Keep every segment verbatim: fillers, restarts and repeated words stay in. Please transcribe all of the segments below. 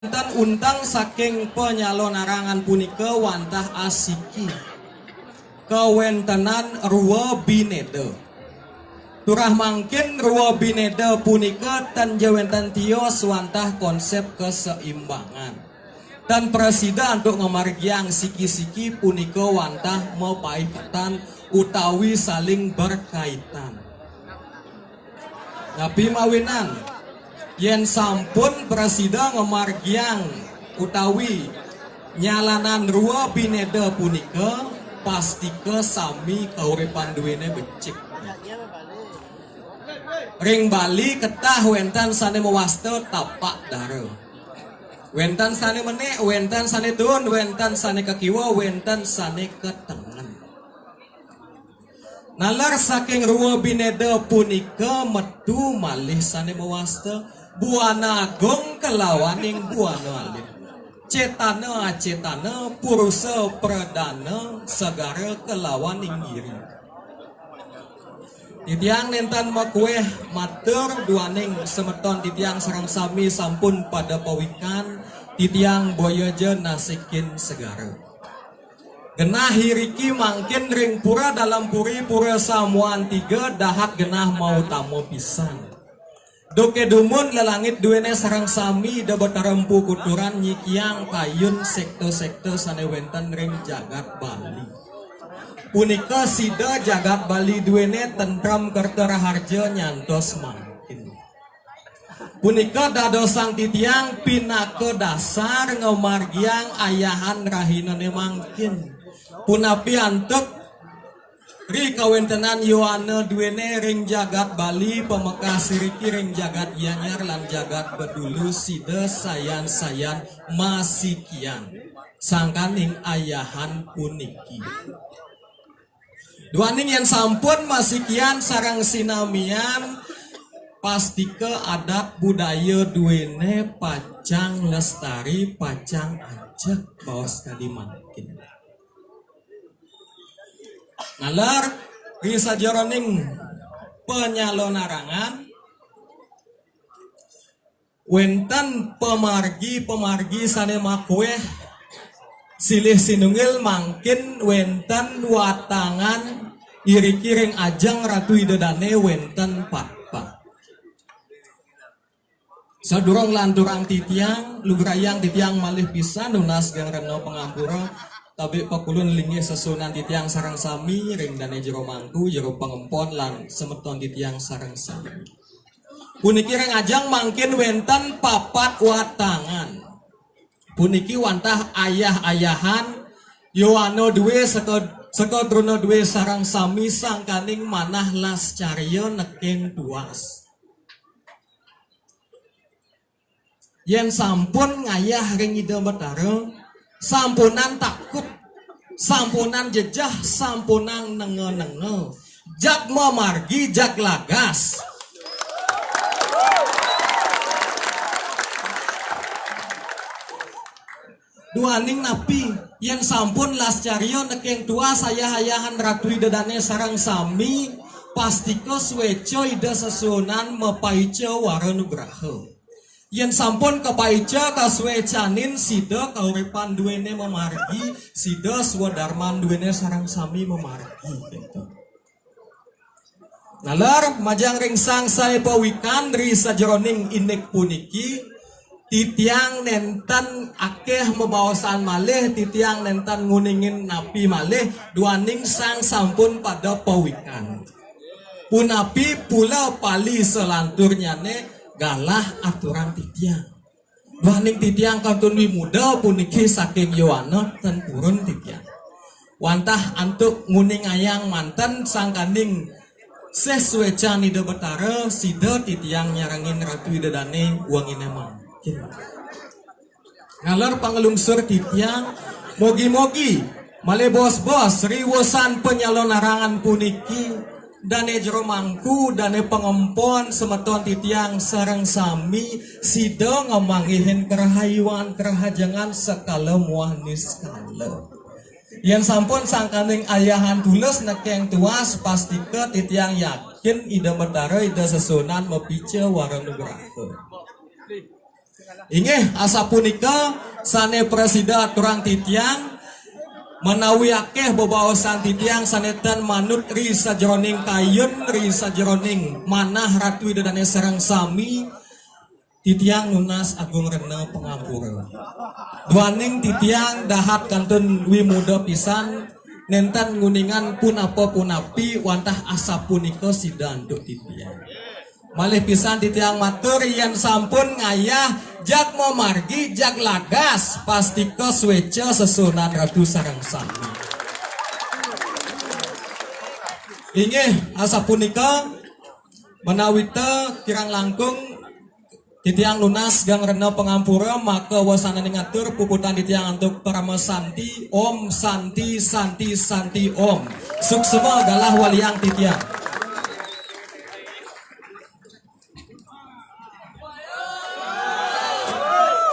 Wénten unteng saking panyalonarangan punika wantah asiki kawéntenan rua binéda. Turah mangkin rua binéda punika tan ja wénten tios wantah konsép kaseimbangan. Tan prasida antuk ngamargiang siki-siki punika wantah mapaiketan utawi saling berkaitan. Napi mawinan? Yén sampun prasida ngamargiang utawi nyalanan rua binéda punika, pastika sami kauripan duéné becik. Ring Bali ketah wénten sané mawasta tapak dara. Wénten sané menék, wénten sané tuun, wénten sané kakiwa, wénten sané katengen. Nalar saking rua binéda punika metu malih sané mawasta Buana Agung kalawaning Buana Alit. Cetana acetana, purusa pradana, segara kalawaning giri. Titiang nénten makuéh matur duaning semeton titiang sareng sami sampun pada pawikan, titiang boya ja nasikin segara. Genah iriki mangkin ring Pura Dalem Puri, Pura Samuan Tiga, dahat genah mautama pisan. Duké dumun lelangit duéné sareng sami Ida Batara Empu Kuturan nyikiang kayun sékta-sékta sané wénten ring jagat Bali. Punika sida jagat Bali duéné tentrem kerta raharja nyantos mangkin. Punika dadosang titiang pinaka dasar ngamargiang ayahan rahinané mangkin. Punapi antuk ri kawéntenan yowana duéné ring jagat Bali, pamekas iriki ring jagat Gianyar lan jagat Bedulu, sida sayan-sayan masikian sangkaning ayahan puniki. Duaning yén sampun masikian sareng sinamian, pastika adat budaya duéné pacang lestari, pacang ajeg baos kadi mangkin. Nalar ri sajeroning panyalonarangan, wénten pamargi-pamargi sané makuéh silih sinunggil mangkin wénten watangan iriki ring ajeng Ratu Ida Dané wénten patpat. Sadurung lanturang titiang, lugrayang titiang malih pisan nunas geng rena pangampura, tabik pakulun linggih sesuunan titiang sareng sami ring Dané Jero Mangku, Jero Pangempon lan semeton titiang sareng sami. Puniki ring ajeng mangkin wénten papat watangan. Puniki wantah ayah-ayahan, yowana dué seka, seka truna dué sareng sami sangkaning manah lascarya nekéng tuas. Yén sampun ngayah ring Ida Batara, sampunang takut, sampunang jejeh, sampunang nenga-nenga. Jag mamargi, jag lagas. Duaning napi, yén sampun lascarya nekéng tuas ayah-ayahan Ratu Ida Dané sareng sami, pastika suéca Ida sesuunan mapaica wara nugraha. Yén sampun kapaica kasuécanin sida kauripan duéné mamargi, sida swadarman duéné sareng sami mamargi. Kéto. Nalar majeng ring sang sané pawikan ri sajeroning indik puniki, titiang nénten akéh mabaosan malih, titiang nénten nguningin napi malih, duaning sang sampun pada pawikan. Punapi pula pali salanturnyané galah aturang titiang. Duaning titiang kantun wimuda puniki saking yowana ten purun titiang. Wantah antuk nguningayang manten sangkaning sih suécan Ida Batara, sida titiang nyarengin Ratu Ida Dané wenginé mangkin. Ngalor panglungsur titiang, mogi-mogi malih bos-bos riwusan panyalonarangan puniki, Dané Jero Mangku, Dané Pangempon, semeton titiang sareng sami sida ngamanggihin karahayuan karahajengan sekala muah niskala. Yén sampun sangkaning ayahan tulus nekéng tuas, pastika titiang yakin Ida Batara, Ida sesuunan mapaica wara nugraha. Inggih, asapunika sane prasida aturang titiang, menawi akeh bebaosan titiang sane ten manut ri sajeroning kayun, ri sajeroning manah Ratu Ida Dane sareng sami, titiang nunas agung rena pangampura. Duaning titiang dahat kantun wimuda pisan, nenten nguningan punapa-punapi wantah asapunika sida antuk titiang. Malih pisan titiang matur yen sampun ngayah jag mamargi, jag lagas, pastika sweca sesuunan Ratu sareng sami. Inggih, asapunika menawita kirang langkung titiang nunas agung rena pangampura, maka wasananing atur puputang titiang antuk parama santi, Om Santi, Santi, Santi, Om. Suksma galah waliang titiang.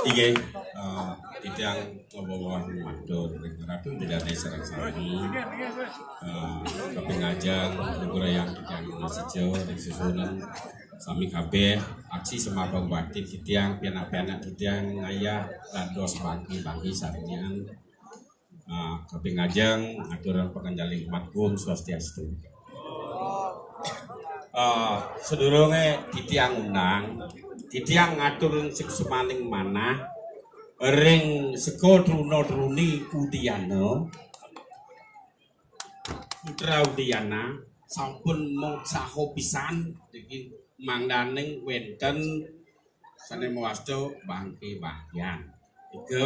Inggih, eh, titiang matur ring Ratu Ida Dane sareng sami. Eh, kaping ajeng, gugurayang titiang nunas ica ring sesuunan sami kabeh, aksi semabang batin titiang, pianak-pianak titiang ngayah dados bangki-bangki sareng. Nah, kaping ajeng, aturang pakanjali umat Om Swastiastu. Eh, sadurunge titiang undang, titiang ngaturang suksmaning manah ring Seka Truna Truni Udiana, Putra Udiana, sampun moksaha pisan niki mangdaning wenten sane mawasta bangke bahyan. Ika.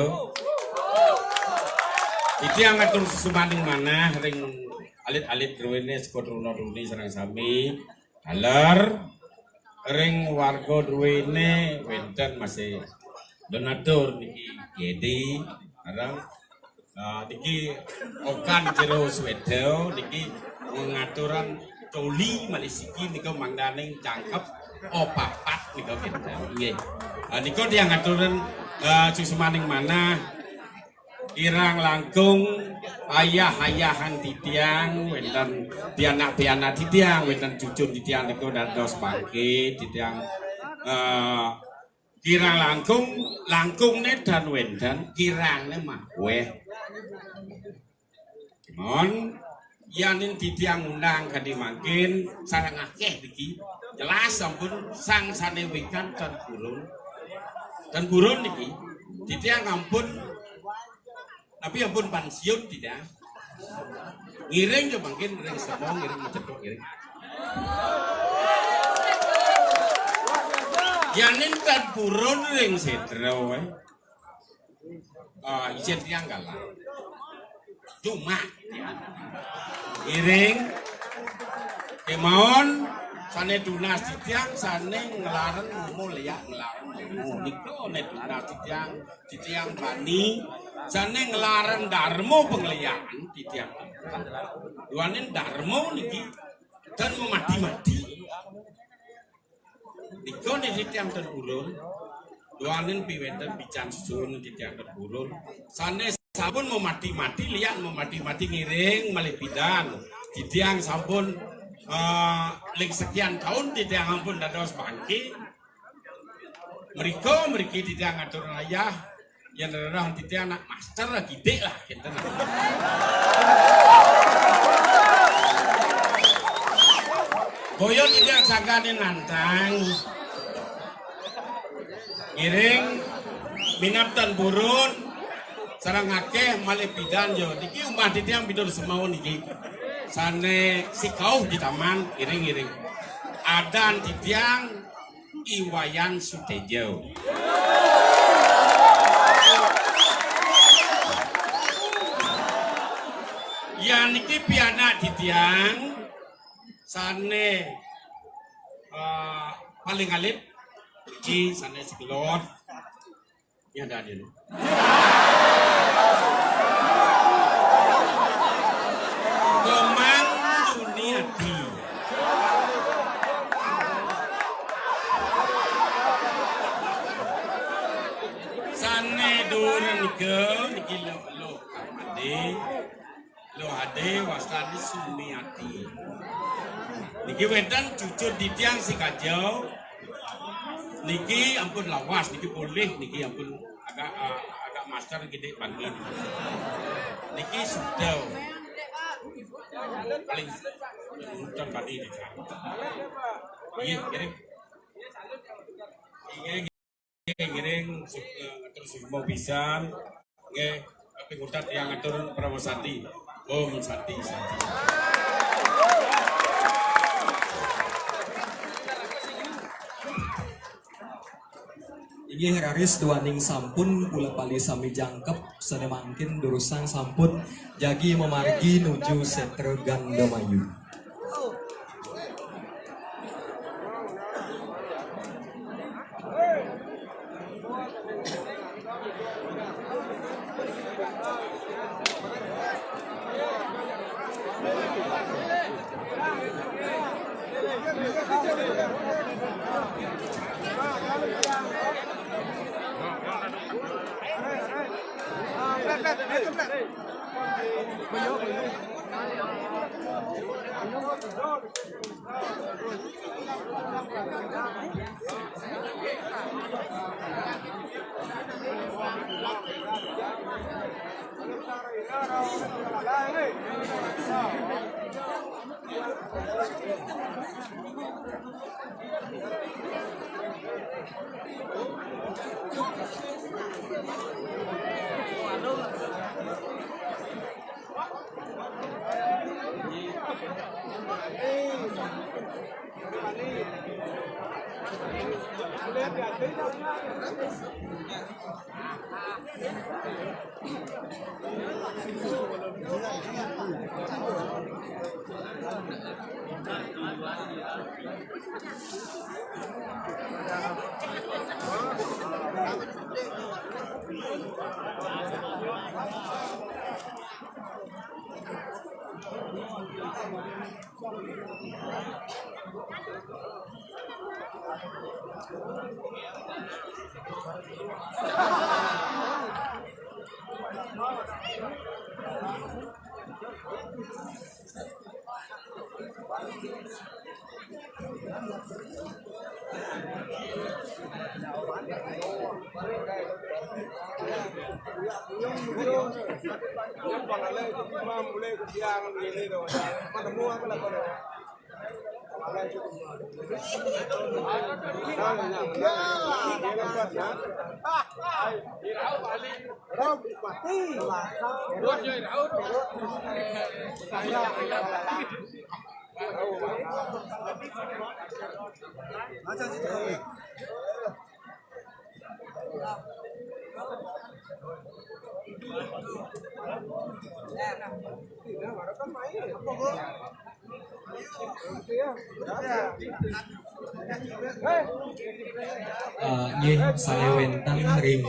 Titiang ngatur suksmaning manah ring alit-alit druene Seka Truna Truni sareng sami. Taler ring warga druene wenten masih donatur niki Gedi, sareng, ah, niki Okan Jero Sweda niki ngaturan coli malih siki nika mangdaning jangkep O papat nika kinten. Nggih. Ah, nika tiang ngaturan, ah, suksmaning manah kirang langkung ayah-ayahan titiang, wenten pianak-pianak titiang, wenten cucun titiang nika dados bangke titiang, eh, kirang langkung, langkungne tan wenten, kirangne maweh. Mon, yanin titiang undang kadi mangkin, sareng akeh niki. Jelas sampun sang sane wikan tan purun. Tan purun niki, titiang ampun, tapi ampun pensiun titiang. Ngiring jo mangkin ring semong, ngiring macetok, ngiring. Yanin tan purun ring setra, eh. Ah, isin tiang galah. Cuma, ya. Ngiring. Kemawon, sane tunas titiang, sane ngelarang mumu liak ngelarang mumu. Nika ne tunas titiang, titiang bani, sane ngelarang darma pengliakan, titiang. Duaning darma niki, dan memati-mati. Nika niki titiang ten purun. Duaning piwenten pican susun titiang ten purun. Sane sampun memati-mati, liak memati-mati ngiring malih pidan. Titiang sampun, eh, ling sekian tahun titiang ampun dados bangke. Mrika mriki titiang ngatur ayah, yen rerah titiang nak master lah, kidik lah, kinten. Boyo titiang sangkane nantang. Ngiring minab tan purun, sareng akeh malih pidan yo. Niki umat titiang pitur semau niki. Sane sikauh di taman, ngiring-ngiring. Adan titiang I Wayan Sutejo. Ya niki pianak titiang sane, eh, paling alit, niki sane sekelot. Ya, ada dia. Kemang Juniati. Sane duren ke, niki lo, lo, kamade. Lo ade, wastane Sumiati. Niki wenten cucud titiang si kajau. Niki ampun lawas, niki polih, niki ampun agak, eh, agak master gede bangin. Niki sudah paling hutan tadi nih. Iya, ngiring. Iya, ngiring, eh, terus mau pisan. Nggih, tapi ngutat yang ngatur Prabu Sati. Om Sati, Sati. Inggih raris duaning sampun kula pali sami jangkep, sané mangkin durusang sampun jagi mamargi nuju sétra Gandamayu. Eh, nggih, sané wénten ring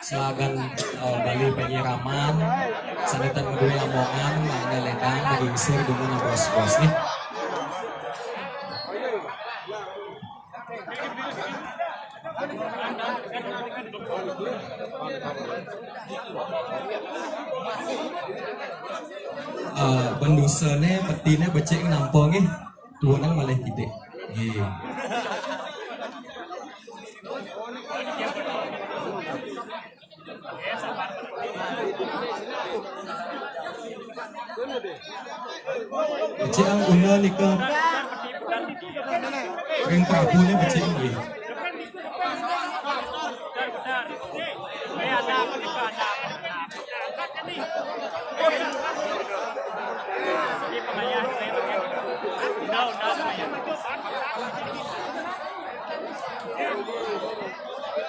Selagan, eh, Bali Panyiraman, sané ten ngeduwé lamongan, mangga lédang, ngingsir dumun bos-bos nih. Eh, bendusené, petiné becik nampa nggih. Tuwunang malih titik. Nggih. Becik ang guna nika. Ring Prabu ni becik nggih.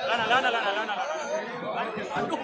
Lana, lana, lana, lana, lana. Aduh.